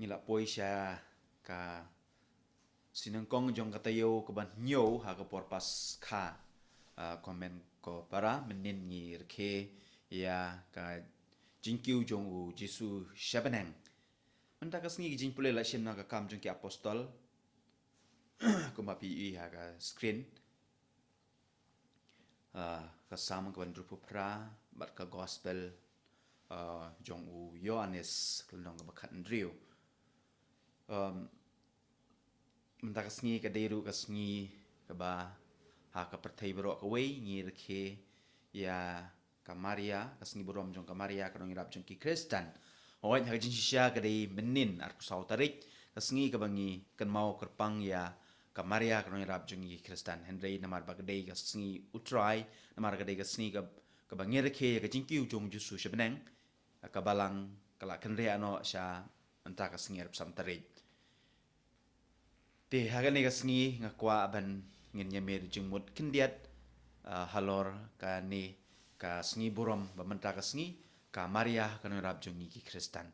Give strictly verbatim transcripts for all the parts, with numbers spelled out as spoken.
Ngi la poi sha ka sngi nyngkong jong ka taïew kaba hynñiew ha ka por Paskha. Ah, comment ko para, mynnin ngi rakhe ïa ka jingkiew jong u Jisu sha bneng. Mynta ka sngi ka jingpule la shim na Ka Kam jong ki Apostol. Kumba phi i ha ka screen. Ah, ka Salm kaba hynriewphew phra bad ka Gospel, ah, jong u Ïoannis, ka lynnong kaba khathynriew. Um, mynta ka sngi ka dei ruh ka sngi kaba ha ka pyrthei baroh kawei ngi rakhe ïa ka Maria, ka sngi burom jong ka Maria, ka nongïarap jong ki Khristan. Hooid, ha ka jingshisha ka dei mynnin, arphew saw tarik, ka sngi kaba ngi kynmaw kyrpang ïa ka Maria, ka nongïarap jong ki Khristan. Hynrei namar ba ka dei ka sngi U Trai, namar ka dei ka sngi ka, kaba ngi rakhe ïa ka jingkiew jong u Jisu sha bneng, ka Balang ka la kynriah noh sha mynta ka sngi arphew san tarik. Te ha kane ka sngi nga kwah ban ngin ïa mih jingmut khyndiat, ah, halor kane ka sngi burom ba mynta ka sngi, ka Maria ka nongïarap jong ngi ki Khristan.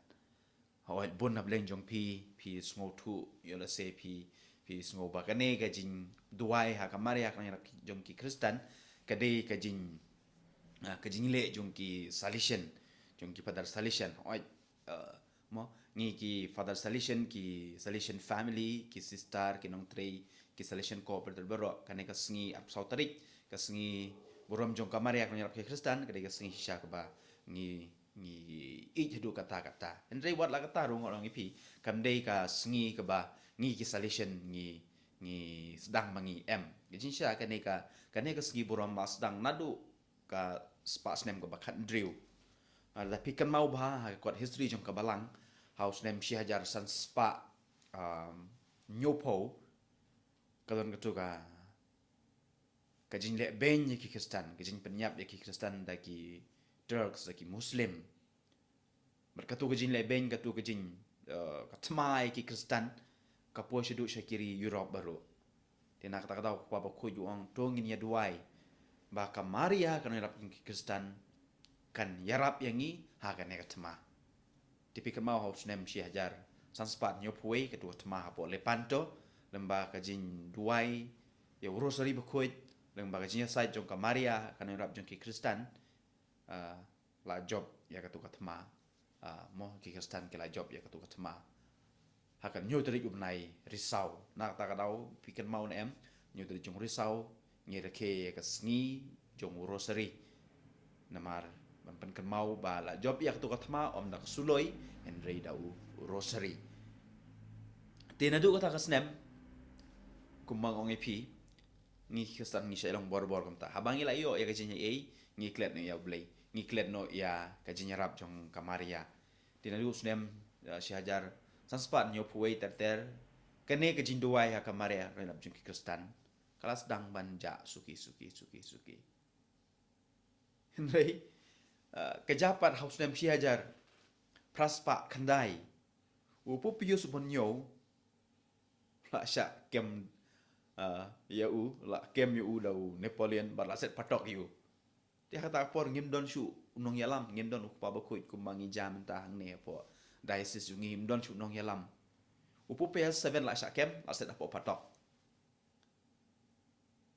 Hooid, bun na bneng jong phi, phi sngewthuh, ïoh lehse phi, phi sngew ba kane ka jingduwai ha ka Maria ka nongïarap jong ki Khristan ka dei ka jing, ah, ka jingleh jong ki Salesian, jong ki Father Salesian. Hooid, ah, mo, ngi ki Father Salesian, ki Salesian family, ki sister, ki nongtrei, ki Salesian corps baroh, kane ka sngi arphew saw tarik, ka sngi burom jong ka Maria ka nongïarap ki Khristan, ka dei ka sngi shisha kaba ngi, ngi ïeit haduh katta katta. Hynrei wat la katta ruh, nga ong ïa phi, kam dei ka sngi kaba ngi ki Salesian ngi, ngi sdang ba ngi em. Ka jingshisha kane ka, kane ka sngi burom la sdang naduh ka spah snem kaba khathynriew. Ah, lada phi kynmaw bha ha ka kot history jong ka Balang, ha u snem shi hajar san spah, um, hynñiewphew, ka don katu ka, ka jingleh beiñ ïa ki Khristan, ka jingpynïap ïa ki Khristan da ki Turks, da ki Muslim. Bad katu ka jingleh beiñ, katu ka jing, eh, ka thma ïa ki Khristan ka poi shaduh sha ki ri Europe baroh. Te na kata ka daw u Kpa Bakhuid u ong, to ngin ïa duwai ba ka Maria ka nongïarap jong ki Khristan kan ïarap ïa ngi ha kane ka thma. Te phi kynmaw ha u snem shi hajar san spah hynñiewphew wei, katu ka thma hapoh Lepanto, lyngba ka jingduwai ïa u Rosary Bakhuid, lyngba ka jingïasaid jong ka Maria ka nongïarap jong ki Khristan, ah, la jop ïa katu ka thma. Ah, mo, ki Khristan ki la jop ïa katu ka thma. Ha ka hynñiew tarik u bnai Risaw. Na kata ka daw phi kynmaw ne em, hynñiew tarik jong Risaw, ngi rakhe ïa ka sngi jong u Rosary. Namar ban pynkynmaw ba la jop ïa katu ka thma, ym da ka suloi, hynrei da u Rosary. Te naduh kata ka snem, kumba nga ong ïa phi, ngi Khristan ngi shah long bor bor kumta. Haba ngi la ïoh ïa ka jingaiei, ngi klet noh ïa U Blei, ngi klet noh ïa ka jingïarap jong ka Maria. Te naduh u snem, eh, shi hajar san spah hynñiewphew wei ter ter, kane ka jingduwai ha ka Maria ka nongïarap jong ki Khristan ka la sdang ban jah suki, suki, suki, suki. Hynrei, eh, ka jia pat ha u snem shi hajar phra spah khyndai, u Pope Pius ba hynñiew la shah kem, eh, ïa u, la kem ïa u da u Napoleon, bad la set patok ïa u. Te ha kata ka por ngim don shuh u nongïalam, ngim don u Kpa Bakhuid kumba ngi jia mynta hangne hapoh diocese jong ngi, ngim don shuh u nongïalam. U Pope Pius seven la shah kem, la set hapoh patok.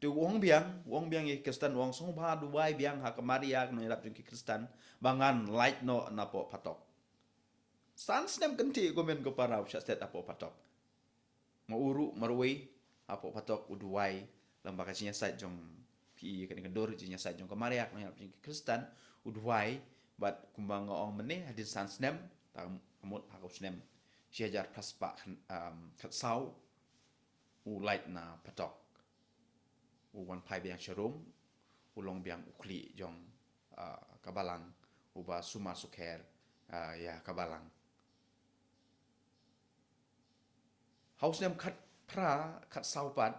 Te u ong biang, u ong biang ïa ki Khristan, u ong sngewbha duwai biang ha ka Maria ka nongïarap jong ki Khristan ba ngan lait noh napoh patok. San snem kynthih, ko myn ko para, u shah set hapoh patok. Ma u ruh marwei hapoh patok u duwai, lyngba ka jingïasaid jong, phi i kane ka dur, jingïasaid jong ka Maria ka nongïarap jong ki Khristan, u duwai. Bad kumba nga ong mynne, hadien san snem, tang mut ha ka u snem shi hajar phra spah khan, um, khatsaw, u lait na patok. U wan phai biang sha Rome, u long biang u khlieh jong, ah, ka Balang, uba sumar sukher, ah, ïa ka Balang. Ha u snem khatphra, khatsaw pat,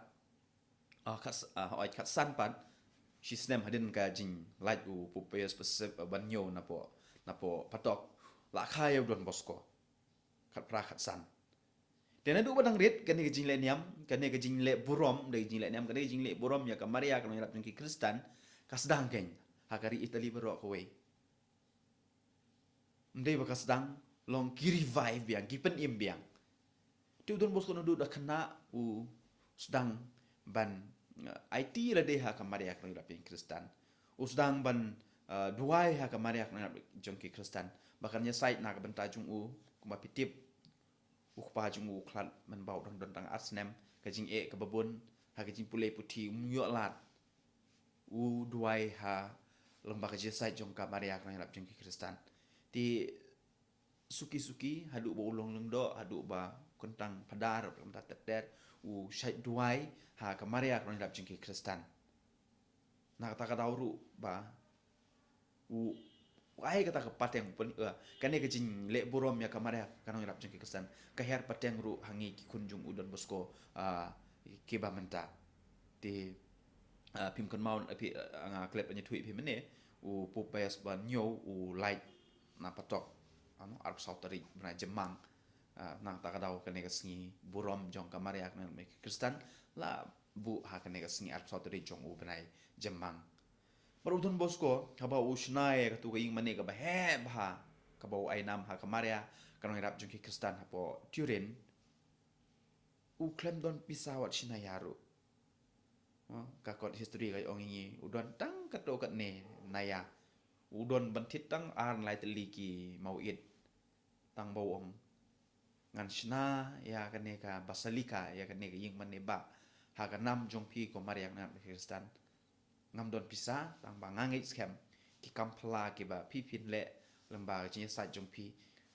ah, khat, ah, hooid, khatsan pat, shi snem hadien ka jinglait u Pope Pius ba sep, ah, ba hynñiew napoh, napoh patok, la kha ïa u Don Bosco. Khatphra, khatsan. Te naduh ba dang rit, kane ka jingleh niam, kane ka jingleh burom, da ka jingleh niam, kane ka jingleh burom ïa ka Maria ka nongïarap jong ki Khristan, ka sdang kein ha ka ri Italy baroh kawei. Ym dei ba ka sdang long ki revive biang, ki pynim biang. Te u Don Bosco naduh da khynnah u sdang ban, eh, aiti lade ha ka Maria ka nongïarap jong ki Khristan. U sdang ban, eh, duwai ha ka Maria ka nongïarap jong ki Khristan. Ba kan ïasaid na ka bynta jong u, kumba phi tip, u kpa jong u u khlad mynba u dang don tang ar snem, ka jingeh kaba bun, ha ka jingpule puthi um ïoh lad. U duwai ha lyngba ka jingïasaid jong ka Maria ka nongïarap jong ki Khristan. Te suki suki, haduh ba u long lyngdoh, haduh ba kyntang phadar, kyntang ter ter, u shait duwai ha ka Maria ka nongïarap jong ki Khristan. Na kata ka daw ruh ba u, u ai kata ka pateng pyn, eh, kane ka jingleh burom ïa ka Maria ka nongïarap jong ki Khristan ka her pateng ruh ha ngi ki khun jong u Don Bosco, ah, kiba mynta. Te, ah, phim kynmaw, eh, phi, eh, nga klet ban ïathuh ïa phi mynne, u Pope Pius ba hynñiew u lait na patok, ano, arphew saw tarik bnai Jymmang. Ah, na kata ka daw kane ka sngi burom jong ka Maria ka nongïarap jong ki Khristan la buh ha kane ka sngi arphew saw tarik jong u bnai Jymmang. Bad u Don Bosco, haba u shna ïa katu ka ïing mane kaba heh bha, kaba u ai nam ha ka Maria ka nongïarap jong ki Khristan hapoh Turin, u khlem don pisa wat shi naya ruh. Ha, ka kot history ka ong ïa ngi, u don tang katto katne naya. U don ban thied tang ar lai tylli ki mawit. Tang ba u ong, ngan shna ïa kane ka basilika, ïa kane ka ïing mane bah, ha ka nam jong phi ko Maria ka nongïarap jong ki Khristan. Ngam don pisa, tang ba nga ngeit skhem ki kam phylla kiba phi phin leh lyngba ka jingïasaid jong phi,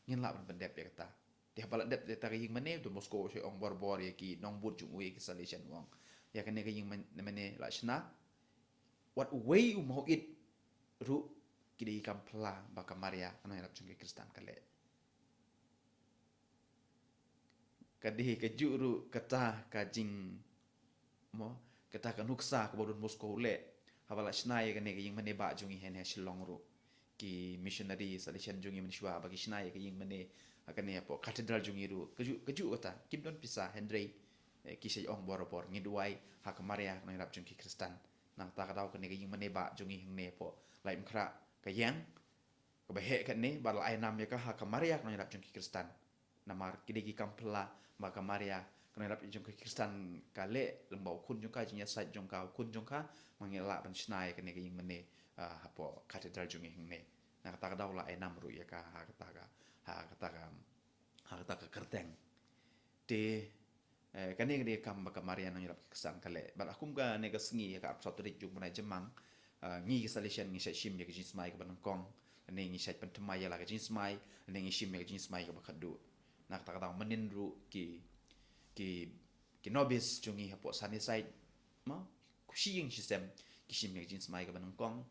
ngin lah ban pyndep ïa kata. Te haba la dep ïa kata ka ïing mane, u Don Bosco u shait ong bor bor ïa ki nongbud jong u, ïa ki Salesian, u ong, ïa kane ka ïing man-, mane la shna, wat uwei u mawit ruh ki dei ki kam phylla ba ka Maria ka nongïarap jong ki Khristan ka leh. Ka dei kajuh ruh kata ka jing, mo, kata ka nuksa kaba u Don Bosco u leh haba la shna ïa kane ka ïing mane bah jong ngi hangne ha Shillong ruh. Ki missionary Salesian jong ngi mynshuwa ba ki shna ïa ka ïing mane, ha kane hapoh cathedral jong ngi ruh, kajuh, kajuh kata, kim don pisa, hynrei, eh, ki shait ong bor bor, ngi duwai ha ka Maria ka nongïarap jong ki Khristan. Na kata ka daw kane ka ïing mane bah jong ngi hangne hapoh Laitumkhrah ka ïeng kaba heh katne, ba la ai nam ïa ka ha ka Maria ka nongïarap jong ki Khristan. Namar ki dei ki kam phylla ba ka Maria ka nongïarap jong ki Khristan ka leh lyngba u khun jong ka, jingïasaid jong ka, u khun jong ka, ma ngi lah ban shna ïa kane ka ïing mane, ah, hapoh cathedral jong ngi hangne. Na kata ka daw la ai nam ruh ïa ka ha kata ka, ha kata ka, ha kata ka kyrteng. Te, eh, kane ka dei ka kam ba ka Maria ka nongïarap ki Khristan ka leh. Bad ha kum kane ka sngi ïa ka arphew saw tarik jong u bnai Jymmang, eh, ngi ki Salesian ngi shait shim ïa ka jingsmai kaba nyngkong, ne ngi shait pynthymmai ïa la ka jingsmai, ne ngi shim ïa ka jingsmai kaba khatduh. Na kata ka daw mynnin ruh ki, ki, ki novice jong ngi hapoh Sunnyside, mo, shi ïing shi sem ki shim ïa ka jingsmai kaba nyngkong.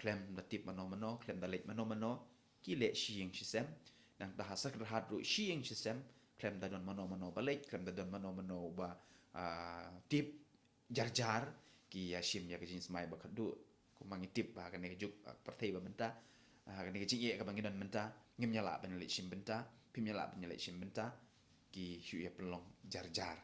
Khlem da tip mano mano, khlem da leit mano mano, ki leh shi ïing shi sem. Nangta ha Sacred Heart ruh shi ïing shi sem, khlem da don mano mano ba leit, khlem da don mano mano ba, ah, tip, jar jar ki ïa shim ïa ka jingsmai ba khatduh. Kumba ngi tip ba ha kane ka juk, ah, pyrthei ba mynta, ah, ha kane ka jingeh kaba ngi don mynta, ngim ïa lah ban leit shim bynta, phim ïa lah ban leit shim bynta, ki shu ïa pynlong jar jar,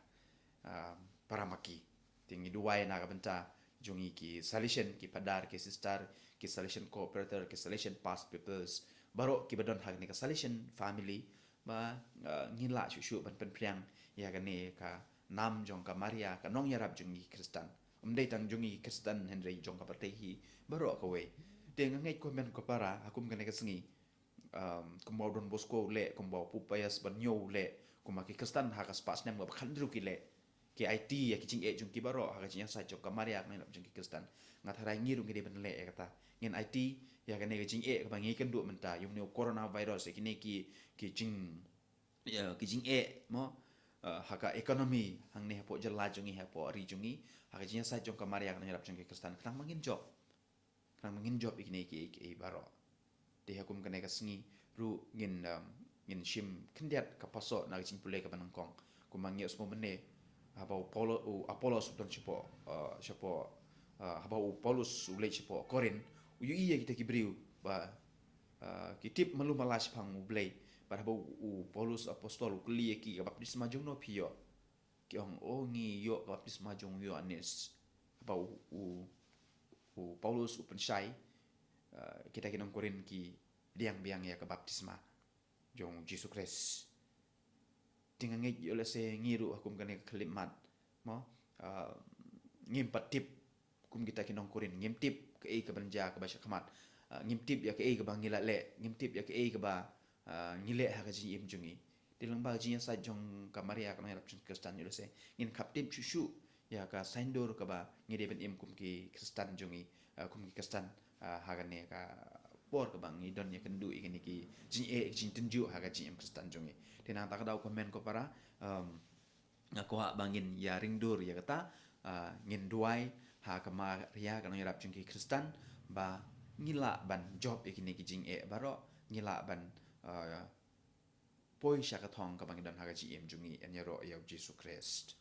ah, para ma ki. Te ngi duwai na ka bynta jong ngi ki Salesian, ki phadar, ki sister, ki Salesian co-operator, ki Salesian past pupils, baroh kiba don ha kane ka Salesian family, ba, ah, ngin lah shuh shuh ban pynphriang ïa kane ka nam jong ka Maria ka nongïarap jong ngi Khristan. Ym dei tang jong ngi Khristan hynrei jong ka pyrthei hi baroh kawei. Te nga ngeit ko hynmen ko para, ha kum kane ka sngi, um, kumba u Don Bosco u leh, kumba u Pope Pius ba hynñiew u leh, kumba ki Khristan ha ka spah snem kaba khathynriew ki leh, ki aiti ïa ki jingeh jong ki baroh ha ka jingïasaid jong ka Maria ka nongïarap jong ki Khristan. Nga tharai ngi ruh ngi dei ban leh ïa kata. Ngin aiti ïa kane ka jingeh kaba ngi kynduh mynta, ïa une u coronavirus, ïa kine ki, ki jing, ïa ki jingeh, mo, eh, ha ka economy hangne hapoh jylla jong ngi, hapoh ri jong ngi, ha ka jingïasaid jong ka Maria ka nongïarap jong ki Khristan, khnang ba ngin jop. Khnang ba ngin jop ïa kine kiei kiei baroh. Te ha kum kane ka sngi ruh ngin, um, ngin shim khyndiat ka phohsooh na ka jingpule kaba nyngkong. Kumba ngi ïohsngew mynne, haba u Paulo-, u Apollos u don shapoh, uh, shapoh, uh, haba u Paulus u leit shapoh Korinth, u ïohi ïa kita ki briew ba, uh, ki tip malu mala shaphang U Blei. Bad haba u, u Paulus apostol u kylli ïa ki, ka baptisma jong no phi ïoh? Ki ong, o, ngi ïoh ka baptisma jong u Ïoannis. Haba u, u, u Paulus u pynshai, uh, kita ki nong Korinth ki pdiang biang ïa ka baptisma. jong Jisu Khrist. Te nga ngeit ïoh lehse ngi ruh ha kum kane ka khyllipmat, mo, ah, ngim pat tip kum kita ki nong Korinth, ngim tip kaei kaban jia kaba shakhmat, ah, ngim tip ïa kaei kaba ngi la leh, ngim tip ïa kaei kaba, ah, ngi leh ha ka jingim jong ngi. Te lyngba ka jingïasaid jong ka Maria ka nongïarap jong ki Khristan, ïoh lehse ngin khap tip shuh shuh ïa ka saiñdur kaba ngi dei ban im kum ki Khristan jong ngi, ah, kum ki Khristan, ah, ha kane ka por kaba ngi don ïakynduh ïa kine ki jingeh, jingtynjuh ha ka jingim Khristan jong ngi. Te nangta ka daw ko hynmen ko para, um, nga kwah ba ngin ïa ringdur ïa kata, ah, ngin duwai ha ka Maria ka nongïarap jong ki Khristan ba ngi lah ban jop ïa kine ki jingeh baroh, ngi lah ban, ah, poi sha ka thong kaba ngi don ha ka jingim jong ngi, yn ïaroh ïa u Jisu Khrist.